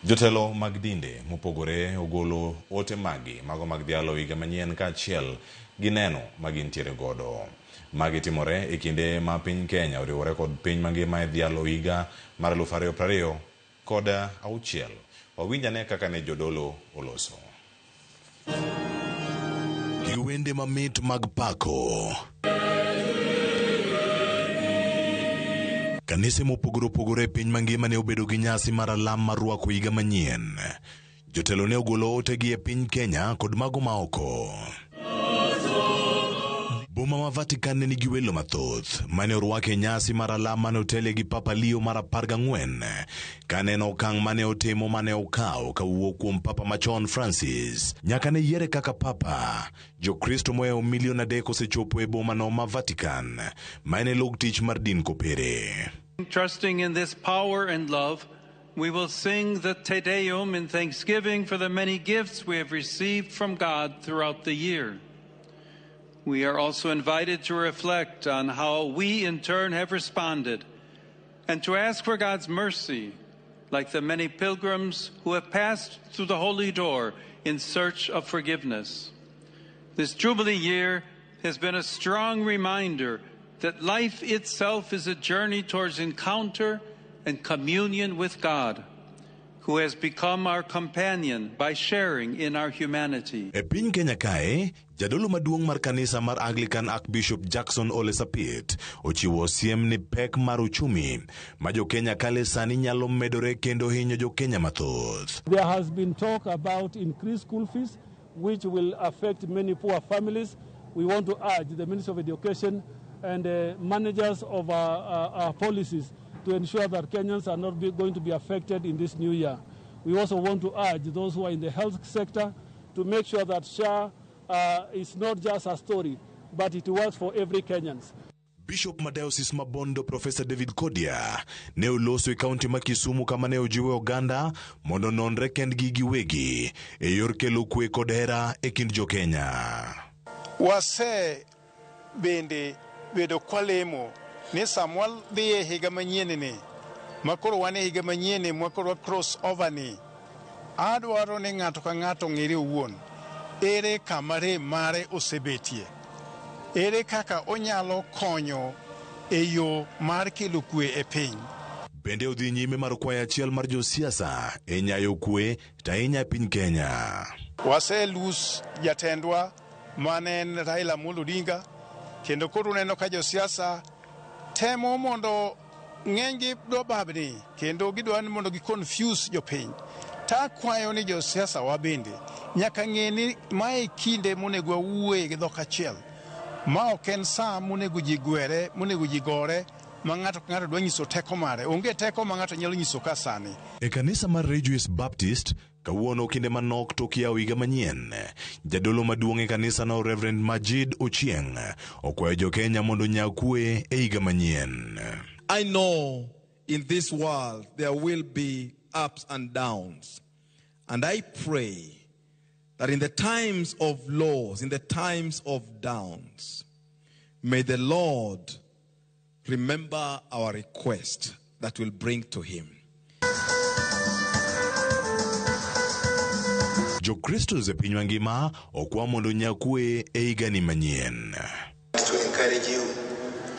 Jotelo mag dinde mopogore ogolo ote maggi mago mag dhialo higa manyien kaachiel gi neno ma gintiere godo. Magi timore e kinde ma piny Kenya oriwore kod piny mangima e dhialo higa mar 2026. Wawinj ane kaka ne jodolo oloso. Gi wende mamit mag pako. Kanise mopogore opogore e piny mangima ne obedo gi nyasi mar alam mar rwako higa manyien. Jotelo ne ogolo otegi e piny Kenya kod mago maoko. Boma ma Vatican ne nigi welo mathoth mane orwak e nyasi mar alam mane otelie gi Papa Leo mar 14 kaneno okang' mane otimo mane okawo kawuok kuom Papa machon Francis nyaka ne yiere kaka Papa. Jokristo mohewo milion 3 osechopo e bomano ma Vatican ma en e log tich mar din kopere. Trusting in this power and love, we will sing the Te Deum in thanksgiving for the many gifts we have received from God throughout the year. We are also invited to reflect on how we in turn have responded and to ask for God's mercy, like the many pilgrims who have passed through the holy door in search of forgiveness. This Jubilee year has been a strong reminder that life itself is a journey towards encounter and communion with God, who has become our companion by sharing in our humanity. E piny Kenya kae, jadolo maduong' mar kanisa mar Anglican Archbishop Jackson Ole Sapit ochiwo siem ni pek mar uchumi ma jo-Kenya kale sani nyalo medore kendo hinyo jo-Kenya mathoth. There has been talk about increased school fees, which will affect many poor families. We want to urge the Ministry of Education and the managers of our policies to ensure that Kenyans are not going to be affected in this new year. We also want to urge those who are in the health sector to make sure that SHA is not just a story, but it works for every Kenyan. Bishop ma Diocese ma Bondo Professor David Kodia ne oloso e kaunti ma Kisumu kama ne ojiwe oganda mondo nonre kendgi giwegi e yor kelo kwe kod hera e kind jo-Kenya. Wase bende bedo kwalemo ni sama wadhi e higa manyien ni, makoro wan e higa manyien makoro wa cross over ni, adwaro ni ng'ato ka ng'ato ong'ere owuon ere kama rem mare osebetie, ere kaka onyalo konyo e yo mar kelo kwe e piny. Bende odhi nyime mar kwayo achiel mar josiasa e nyayo kwe to ahinya e piny Kenya. Wase lose jatendwa mane en Raila Amolo Odinga, kendo koro uneno ka josiasa temo mondo ng'enygi dwa babni kendo gidwa ni mondo gi confuse jopiny. Takwayo ni josiasa wa bende nyaka ng'e ni mae kinde monego wawuoye gi dhok achiel. Ma ok en sa monego ji gwere, monego ji gore, ma ng'ato ka ng'ato dwa nyiso teko mare. Onge teko ma ng'ato nyalo nyiso ka sani. E kanisa mar Rejoice Baptist, kawuono kinde manok tok yawo higa manyien, jadolo maduong' e kanisano Reverend Majid Ochieng' okwayo jo-Kenya mondo onya kwe e higa manyien. I know in this world there will be ups and downs. And I pray that in the times of lows, in the times of downs, may the Lord remember our request that will bring to him. Jokristo e piny mangima okwa mondo onya kwe e higani manyien. To encourage you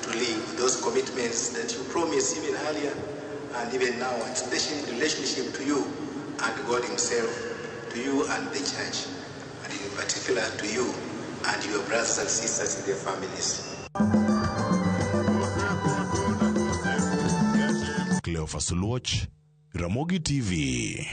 to live those commitments that you promised even earlier and even now, especially in relationship to you and God himself, to you and the church, and in particular to you and your brothers and sisters in their families. Cleophas Luoch, Ramogi TV.